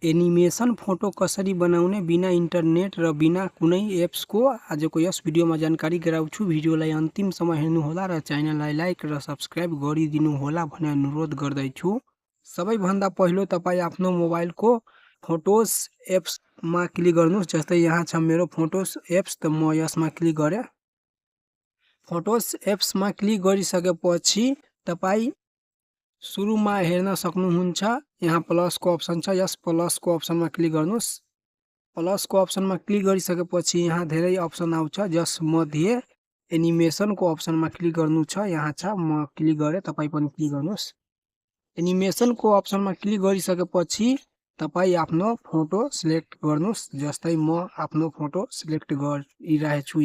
Animation photo कसरी बनाउने बिना इन्टरनेट र बिना कुनै एप्सको आजको यस भिडियोमा जानकारी गराउँछु। भिडियोलाई अन्तिमसम्म हेर्नुहोला र च्यानललाई लाइक र सब्स्क्राइब गरिदिनु होला भन्ने अनुरोध गर्दैछु। सबैभन्दा पहिलो तपाईँ आफ्नो मोबाइलको फोटोज एप्समा क्लिक गर्नुहोस्। जस्तै यहाँ छ मेरो फोटोज एप्स, त म यसमा क्लिक गरेँ। फोटोज एप्समा क्लिक गरिसकेपछि तपाईँ सुरुमा हेर्न सक्नुहुन्छ, यहाँ प्लसको अप्सन छ। यस प्लसको अप्सनमा क्लिक गर्नुहोस्। प्लसको अप्सनमा क्लिक गरिसकेपछि यहाँ धेरै अप्सन आउँछ, जसमध्ये एनिमेसनको अप्सनमा क्लिक गर्नु छ। यहाँ छ, म क्लिक गरेँ, तपाईँ पनि क्लिक गर्नुहोस्। एनिमेसनको अप्सनमा क्लिक गरिसकेपछि तपाईँ आफ्नो फोटो सिलेक्ट गर्नुहोस्। जस्तै म आफ्नो फोटो सिलेक्ट गरिरहेछु।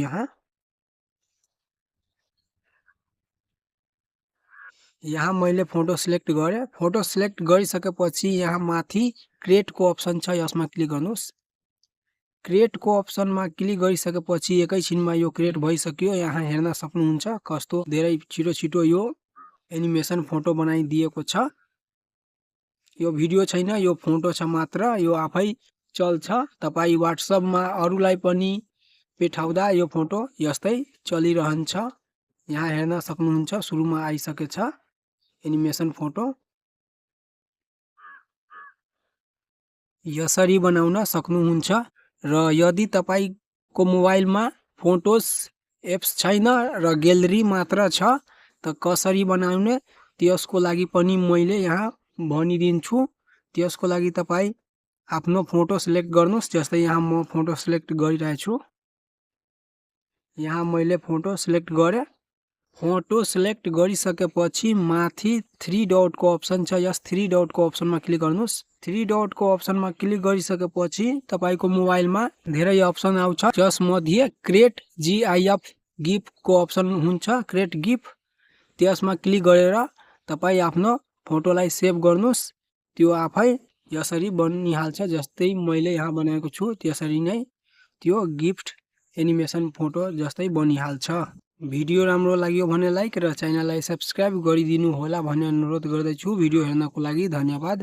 यहाँ मैले फोटो सिलेक्ट गरेँ। फोटो सिलेक्ट गरिसकेपछि यहाँ माथि क्रिएटको अप्सन छ, यसमा क्लिक गर्नुहोस्। क्रिएटको अप्सनमा क्लिक गरिसकेपछि एकैछिनमा यो क्रिएट भइसक्यो। यहाँ हेर्न सक्नुहुन्छ कस्तो धेरै छिटो यो एनिमेसन फोटो बनाइदिएको छ। यो भिडियो छैन, यो फोटो छ मात्र, यो आफै चल्छ। तपाईँ व्हाट्सएपमा अरूलाई पनि पठाउँदा यो फोटो यस्तै चलिरहन्छ। यहाँ हेर्न सक्नुहुन्छ सुरुमा आइसकेछ एनिमेसन फोटो। यसरी बनाउन सक्नुहुन्छ। र यदि तपाईको मोबाइलमा फोटोज एप्स छैन र ग्यालेरी मात्र छ, त कसरी बनाउने त्यसको लागि पनि मैले यहाँ भनिदिन्छु। त्यसको लागि तपाईँ आफ्नो फोटो सिलेक्ट गर्नुहोस्। जस्तै यहाँ म फोटो सिलेक्ट गरिरहेछु। यहाँ मैले फोटो सिलेक्ट गरेँ। फोटो सिलेक्ट गरिसकेपछि माथि 3 डटको अप्सन छ, यस 3 डटको अप्सनमा क्लिक गर्नुहोस्। 3 डटको अप्सनमा क्लिक गरिसकेपछि तपाईको मोबाइलमा धेरै अप्सन आउँछ, जसमध्ये क्रिएट गिफको अप्सन हुन्छ, क्रिएट गिफ। त्यसमा क्लिक गरेर तपाईँ आफ्नो फोटोलाई सेभ गर्नुहोस्। त्यो आफै यसरी बनिहाल्छ। जस्तै मैले यहाँ बनाएको छु त्यसरी नै त्यो गिफ्ट एनिमेसन फोटो जस्तै बनिहाल्छ। भिडियो राम्रो लाग्यो भने लाइक र च्यानललाई सब्स्क्राइब गरिदिनु होला भन्ने अनुरोध गर्दैछु। भिडियो हेर्नको लागि धन्यवाद।